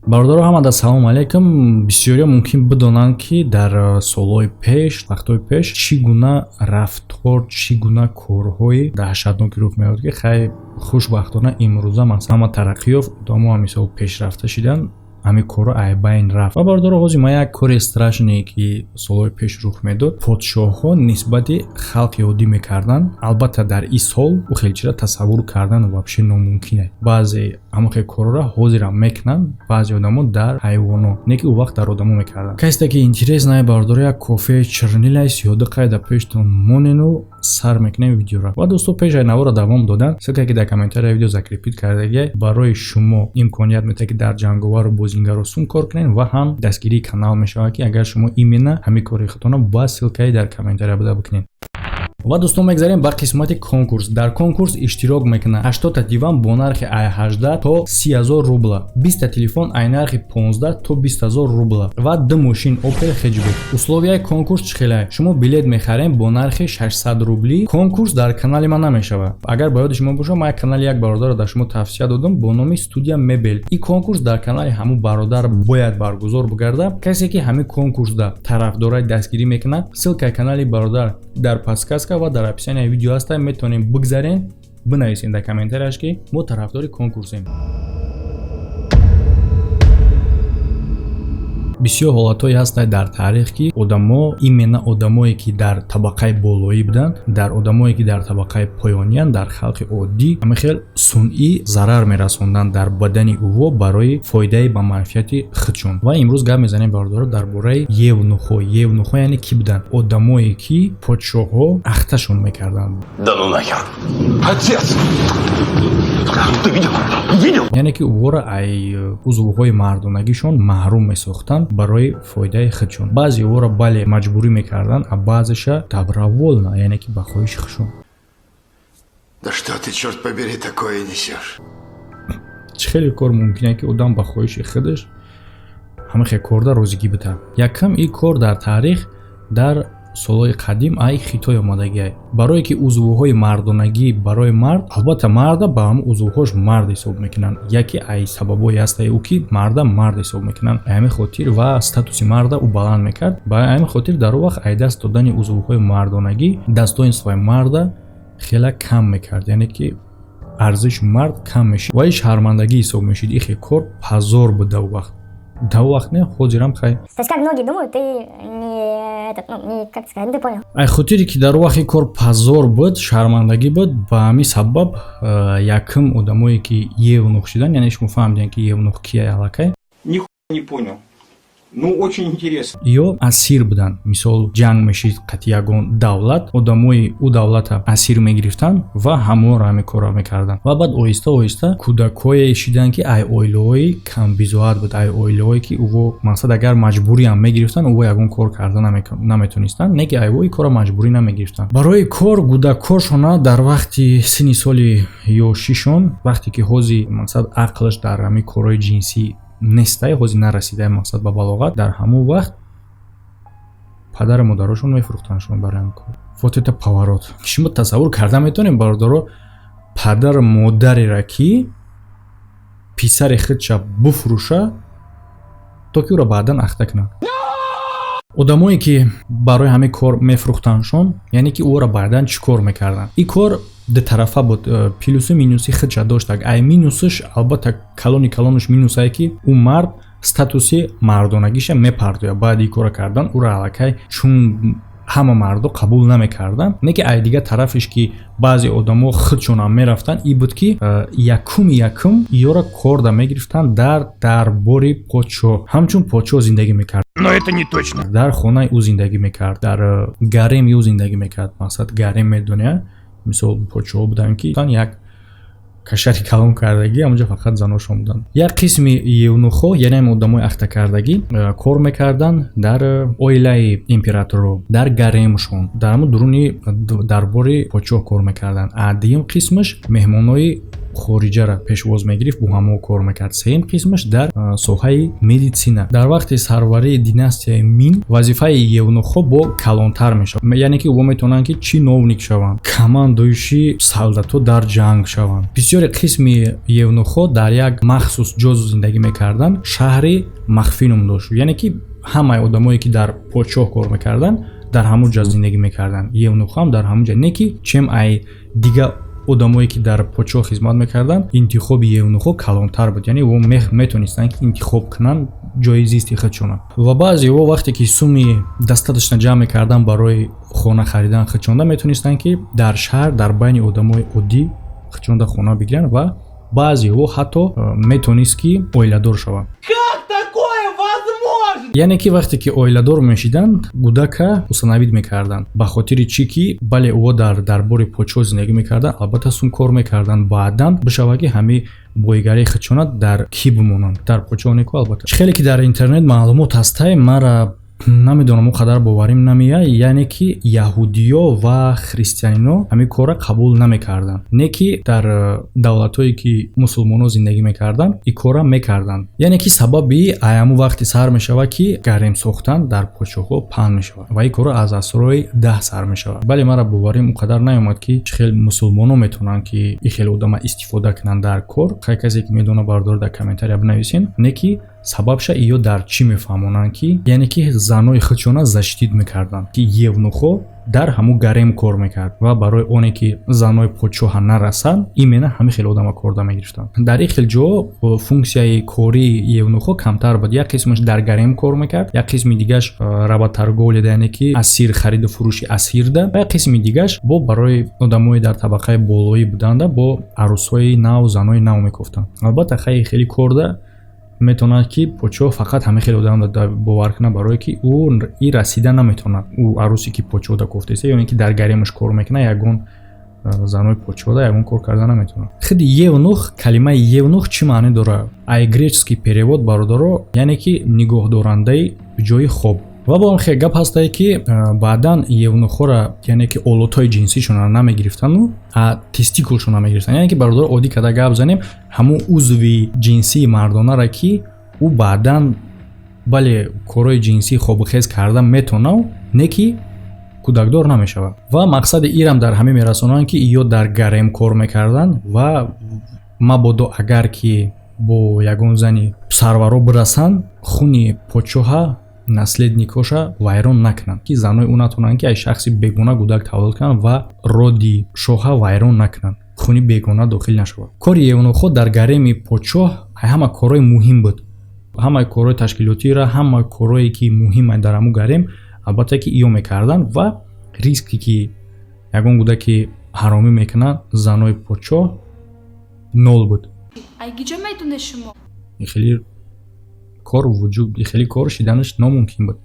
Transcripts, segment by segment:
Бародаро, ҳамада салому алайкум. Бисёриҳо мумкин бидонанд, ки дар солҳои пеш, вақтҳои пеш чӣ гуна рафтор, чӣ гуна корҳои даҳшатноки рух меёд, ки хай, хушбахтона, имрӯза масалан ҳама тараққӣ ёфт, одамо ҳам мисол пешрафта шиданд, ҳамин корро ай байн рафт. Ва, бародаро, ҳозир ман як кори страшное, ки солҳои пеш рух медод, подшоҳҳо нисбати халқи оддӣ мекарданд. Албатта, дар ин сол ӯ хеле чиза тасаввур кардан вообще номумкин аст. Баъзе ҳамон хел корҳоро ҳозирам мекунанд баъзе одамо дар ҳайвоно, не ки ӯ вақт дар одамо мекарданд. Касе ки интересно, бародаро, як кофеи чернилай сиёдиқай дар пештон монену сар мекунем видеоро. Ва, дӯсто, пеш аз наворо давом додан, ссылка, ки дар комментария видео закрепить кардагиай, барои шумо имконият медиҳад, ки дар ҷанговару бозингаро сум кор кунед ва ҳам дастгирии канал мешавад, ки агар шумо именно ҳамин кори худтонро ба ссылкаи дар комментария буда бикунед. Ва, дӯстон, мегзарем ба қисмати конкурс. Дар конкурс иштирок мекунад: 80та диван бо нархи ай 18 то 30 ҳазор рубла, 20та телефон ай нархи 15 то 20 ҳазор рубла ва ду мошин Опел Хэтчбек. Условияи конкурс чӣ хелае? Шумо билет мехарем бо нархи 600 рубли. Конкурс дар канали ман намешавад. Агар ба ёди шумо бошад, ман як канали як бародарро дар шумо тавсия додам бо номи Студия Мебел. Ин конкурс дар канали ҳамун бародар бояд баргузор бигардад. Касе ки ҳамин конкурсда тарафдорай, дастгирӣ мекунад, ссылкаи канали бародар дар подсказка ва дар описанияи видео ҳаста, метавонем бигзарен, бинависем дар комментарияш, ки мо тарафдори конкурсем. Бисёр ҳолатҳое ҳастанд дар таърих, ки одамо, именно одамое ки дар табақаи болоӣ буданд, дар одамое ки дар табақаи поёниянд, дар халқи оддӣ ҳамин хел сунъӣ зарар мерасонданд дар бадани ӯво барои фоидаи ба манфиати худшон. Ва имрӯз гап мезанем, бародаро, дар бораи евнухҳо. Евнухҳо яъне кӣ буданд? Одамое ки подшоҳҳо ахташон мекарданд. Да ну нахер! Отец! Ты видел? Видел? Яъне ки ӯҳоро ай узвҳои мардонагишон маҳрум месохтанд барои фоидаи худшон. Баъзе ӯҳоро, бале, маҷбурӣ мекарданд, а баъзеша добровольно, яъне ки ба хоҳиши худшон. Да что ты, черт побери, такое несешь? Чӣ хеле кор мумкин ки одам ба хоҳиши худаш ҳама хел корда розигӣ бидиҳад? Якам, ин кор дар таърих, дар солҳои қадим ай Хитой омадагиай, барое ки узвҳои мардонагӣ барои мард, албатта, марда ба ҳамн узвҳош мард ҳисоб мекунанд. Яке ай сабабҳое ҳастае ӯ, ки марда мард ҳисоб мекунанд, ба ҳамин хотир ва статуси марда ӯ баланд мекард. Ба ҳамин хотир дар он вақт ай даст додани узвҳои мардонагӣ достоинствои марда хеле кам мекард, яъне ки арзиши мард кам мешид ва ин шармандагӣ ҳисоб мешид. Ихе кор позор буд дар вақт, дар вақт не, ҳозирам хай. То есть, как многие думают, ты не этот, ну, не, как сказать, ну, ты понял. Ай хотире ки дар вақти кор позор буд, шармандагӣ буд, ба ҳамин сабаб якум одамое ки евнух шуданд, яъне шумо фаҳмидем, ки евнух кия аллакай. Нихуя не понял. Ну, очень интересно. Ё асир буданд. Мисол, ҷанг мешид қати ягон давлат, одамои ӯ давлата асир мегирифтанд ва ҳамонро ҳамин корро мекарданд. Ва баъд оҳиста оҳиста кӯдакҳое шиданд, ки ай оилаҳои камбизоат буд, ай оилаҳое ки ӯво, мақсад, агар маҷбуриам мегирифтанд, ӯво ягон кор карда наметонистанд, не ки айво и корро маҷбурӣ намегирифтанд. Барои кор кӯдакҳошона дар вақти синни соли ёшишон, вақте ки ҳози, мақсад, ақлаш дар ҳамин корҳои ҷинсӣ нестай, ҳозир нарасидай, мақсад, ба балоғат, дар ҳамон вақт падару модарошон мефурӯхтандшон барои ҳамин кор. Вот это поворот! Шумо тасаввур карда метавонем, бародаро, падару модареро, ки писари худша буфурӯша, то ки ӯро баъдан ахта кунад? Одамое ки барои ҳамин кор мефурӯхтандшон, яъне ки ӯро баъдан чӣ кор мекарданд? Ин кор дутарафа буд, плюсу минуси худша дошт. Ай минусаш, албатта, калони калонаш минусае, ки ӯ мард статуси мардонагиша мепардояд баъди ин кора кардан. Ӯро аллакай чун ҳама мардо қабул намекарданд. Не ки ай дигар тарафиш, ки баъзе одамо худшонам мерафтанд, ин буд, ки якуми якум ёро корда мегирифтанд дар дарбори подшоҳ, ҳамчун подшоҳ зиндагӣ мекард. Но это не точно. Дар хонаи ӯ зиндагӣ мекард, дар гареми ӯ зиндагӣ мекард. Мақсад, гарем медоня, мисол, подшоҳ буданд, ки як кашари калон кардагӣ, ҳамонҷо фақат заношон буданд. Як қисми евнухҳо, яъне ҳамин одамои ахтакардагӣ, кор мекарданд дар оилаи императоро, дар гаремшон, дар ҳамон дуруни дарбори подшоҳ кор мекарданд, а дуюм қисмаш меҳмонои Хориҷара пешвоз мегирифт, бо ҳамо кор мекард. Сеюм қисмаш дар соҳаи медицина. Дар вақти сарварии династияи Мин вазифаи евнухҳо бо калонтар мешавад, яъне ки ӯ метавонанд, ки чиновник шаванд, командующий солдатҳо дар ҷанг шаванд. Бисёри қисми евнухҳо дар як махсус ҷо зиндагӣ мекарданд, шаҳри махфӣ ном дошт. Яъне ки ҳамаи одамое, ки дар подшоҳ кор мекарданд, дар ҳамон ҷо зиндагӣ мекарданд. Евнухҳо дар ҳамон ҷо не ки чем ай дига одамое, ки дар подшоҳ хизмат мекарданд, интихоби евнухҳо калонтар буд, яъне ӯ метонистанд, ки интихоб кунанд ҷои зисти худшона. Ва баъзеҳо, вақте ки суми достаточно ҷамъ мекарданд барои хона харидан худшонда, метонистанд, ки дар шаҳр, дар байни одамои оддӣ худшонда хона бигиранд ва баъзеҳо ҳатто метонист, ки оиладор шаванд. Яъне ки вақте ки оиладор мешиданд, кӯдака усыновить мекарданд. Ба хотири чӣ ки, бале, ӯ дар дарбори подшоҳ зиндагӣ мекарданд, албатта сум кор мекарданд, баъдан бишавад, ки ҳамин боигарии худшона дар кӣ бимонанд? Дар подшоҳ неку, албатта. Чӣ хеле ки дар интернет маълумот ҳастай, мара намедонам, он қадар боварим намеяд, яъне ки яҳудиё ва христианино ҳамин корра қабул намекарданд, не ки дар давлатҳое, ки мусулмонҳо зиндагӣ мекарданд, ин корра мекарданд. Яъне ки сабаби ҳамун вақте сар мешавад, ки гарем сохтан дар подшоҳҳо паҳн мешавад ва ин корро аз асрҳои 10 сар мешавад. Бале, мара боварим он қадар наёмад, ки чӣ хел мусулмонҳо метавонанд, ки ин хел одама истифода кунанд дар кор. Хай, касе ки медонад, бардор, дар комментария бинависен. Не ки сабабша иё дар чӣ мефаҳмонанд, ки яъне ки занои худшона защитить мекарданд, ки евнухҳо дар ҳамун гарем кор мекард ва барои оне ки занои подшоҳа нарасанд, именно ҳамин хел одама корда мегирифтанд. Дар ин хел ҷо функсияи кории евнухҳо камтар буд: як қисмаш дар гарем кор мекард, як қисми дигаш работорговля, яъне ки асир, хариду фурӯши асирда, ва як қисми дигаш бо барои одамои дар табақаи болоӣ буданда бо арӯсҳои нав, занои нав мекофтанд. Албатта, хай, хеле корда метавонад, ки подшоҳ фақат ҳамин хел одам бовар кунад, барое ки ӯ и расида наметавонад. Ӯ арӯсе, ки подшоҳда кофтеста ё ин ки дар гаремаш кор мекунад, ягон занои подшоҳда ягон кор карда наметавонад. Худи евнух, калимаи евнух чӣ маъне дорад? Ай греческий перевод, бародаро, яъне ки нигоҳдорандаи ҷои хоб. Ва бо он хел гап ҳастае, ки баъдан евнухҳоро, яъне ки олотҳои ҷинсишонро намегирифтанду, а тестикулшонро мегирифтанд. Яъне ки, бародаро, оддӣ карда гап занем, ҳамун узви ҷинсии мардонара, ки ӯ баъдан, бале, корҳои ҷинсии хобухез карда метавонад, не ки кӯдакдор намешавад. Ва мақсади ирам дар ҳамин мерасонанд, ки ё дар гарем кор мекарданд ва мабодо агар ки бо ягон зани сарваро бирасанд, хуни подшоҳа, наследникоша вайрон накунанд, ки занои ӯ натавонанд, ки аз шахси бегона кӯдак таваллуд кунанд ва роди шоҳа вайрон накунанд, хуни бегона дохил нашавад. Кори евнухҳо дар гареми подшоҳ ҳама корҳои муҳим буд, ҳамаи корҳои ташкилотиро, ҳама корҳое, ки муҳиманд дар ҳамун гарем, албатта ки иё мекарданд. Ва риске, ки ягон кӯдаки ҳаромӣ мекунад занои подшоҳ, нол буд. Айгиҷо медонед шумо? Хеле кор вуҷуд, хеле кор шиданаш номумкин буд,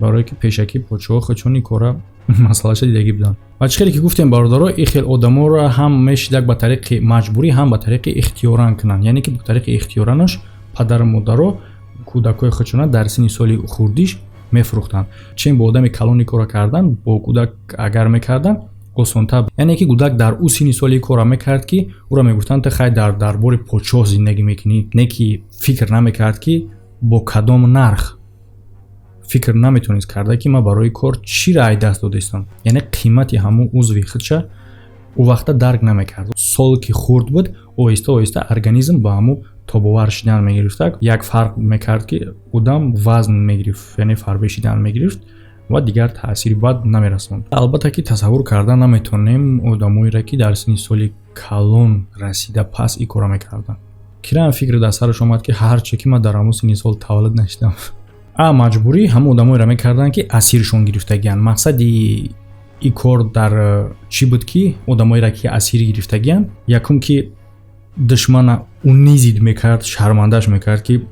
барое ки пешакӣ подшоҳ худшон ин кора масъалаша дидагӣ буданд. Ва чӣ хеле ки гуфтем, бародаро, ин хел одаморо ҳам мешидак ба тариқи маҷбурӣ, ҳам ба тариқи ихтиёран кунанд. Яъне ки ба тариқи ихтиёранаш падару модаро кӯдакҳои худшона дар синни соли хурдиш мефурӯхтанд. Чем бо одами калони кора кардан, бо кӯдак агар мекарданд, осонтар. Яъне ки кӯдак дар ӯ синни соли кора мекард, ки ӯро мегуфтанд, ту хай дар дарбори подшоҳ зиндагӣ мекунӣ, не ки фикр намекард, ки бо кадом нарх. Фикр наметавонист карда, ки ман барои кор чӣ рай даст додаистам, яъне қимати ҳамун узви худша ӯ вақта дарк намекард. Сол ки хурд буд, оҳиста оҳиста организм ба ҳамун тобовар шидан мегирифта. Як фарқ мекард, ки одам вазн мегирифт, яъне фарбе шидан мегирифт ва дигар таъсири бад намерасонд. Албатта ки тасаввур карда наметавонем одамоеро, ки дар синни соли калон расида пас ин кора мекарданд. Кираам фикр дар сараш омад, ки ҳарче ки ман дар ҳамун синни сол таваллуд нашидам. А маҷбурӣ ҳамон одамоеро мекарданд, ки асиршон гирифтагианд. Мақсади ин кор дар чӣ буд, ки одамоеро, ки асир гирифтагианд, якум, ки душмана унизить мекард, шармандаш мекард, ки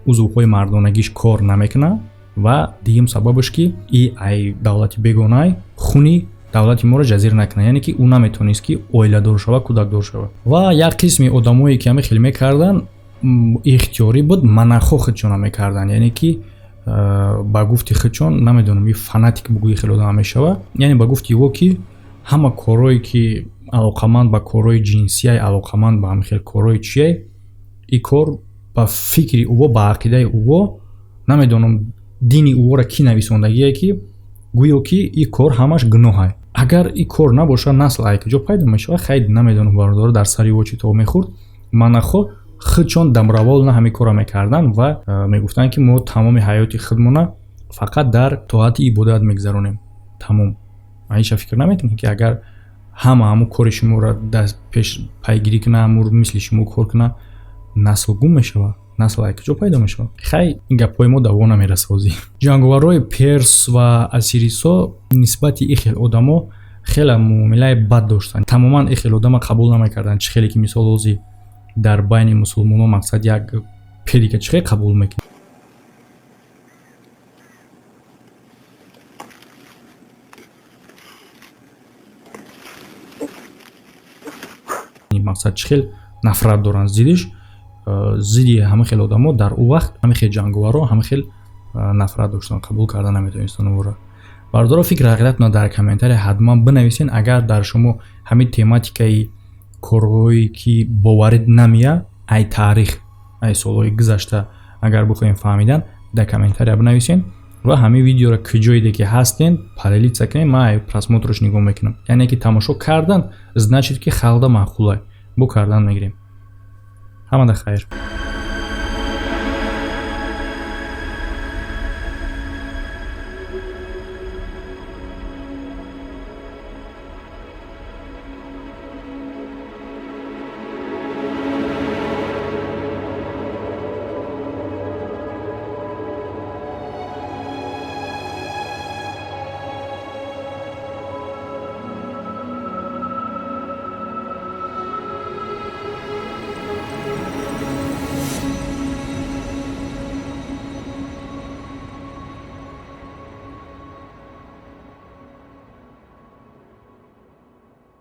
узвҳои мардонагиш кор намекунад, ва дуюм сабабаш, ки и ай давлати бегонай хуни давлати моро ҷазир накунад, яъне ки ӯ наметавонист, ки оиладор шавад, кӯдакдор шавад. Ва як қисми одамое, ки ҳамин хел мекарданд, ихтиёрӣ буд, манахо худшона мекарданд, яъне ки ба гуфти худшон, намедонам, и фанатик бугӯи хеле одам мешавад, яъне ба гуфти ӯ, ки ҳама корҳое, ки Алоқаманд ба корҳои ҷинсияй, алоқаманд ба ҳамин хел корҳои чияй. И кор ба фикри ӯво, ба ақидаи ӯво, намедонам, дини ӯвора кӣ нависондагие, ки гӯё ки и кор ҳамаш гуноҳай. Агар и кор набошад, насл ай куҷо пайдо мешавад? Хай, намедонам, бародаро, дар сари ӯ чӣ то мехӯрд. Манахо худшон дамравол на ҳамин корро мекарданд ва мегуфтанд, ки мо тамоми ҳаёти худмона фақат дар тоати ибодат мегузаронем, тамом. Аиша фикр намекунед, ки агар ҳама ҳамун кори шуморо даст пеш пайгирӣ кунад, ҳамун мисли шумо кор кунад, насл гум мешавад, насл ай куҷо пайдо мешавад? Хай, ин гапҳои мо даво намерасад. Ҳозир ҷанговарҳои перс ва ассирисо нисбати ин хел одамо хеле муомилаи бад доштанд. Тамоман ин хел одама қабул намекарданд. Чӣ хеле ки, мисол, ҳозир дар байни мусулмонон, мақсад, як педика чӣ хел қабул мекунад? Мақсад, чӣ хел нафрат доранд зиддиш, зидди ҳама хел одамо. Дар ӯ вақт ҳама хел ҷанговарро ҳама хел нафрат доштанд, қабул карда наметавонистанд ӯро. Бародаро, фикр ҳақиқатона дар комментария ҳатман бинависен. Агар дар шумо ҳамин тематикаи корҳое ки боварид намея, ай таърих, ай солҳои гузашта, агар бихоҳем фаҳмидан, дар комментария бинависен ва ҳамин видеоро куҷоиде ки ҳастен, поделиться кунем. Ман ай просмотрш нигоҳ мекунам, яъне ки тамошо кардан, значит ки халда маъқулай бо кардан мегирем. Ҳамада хайр.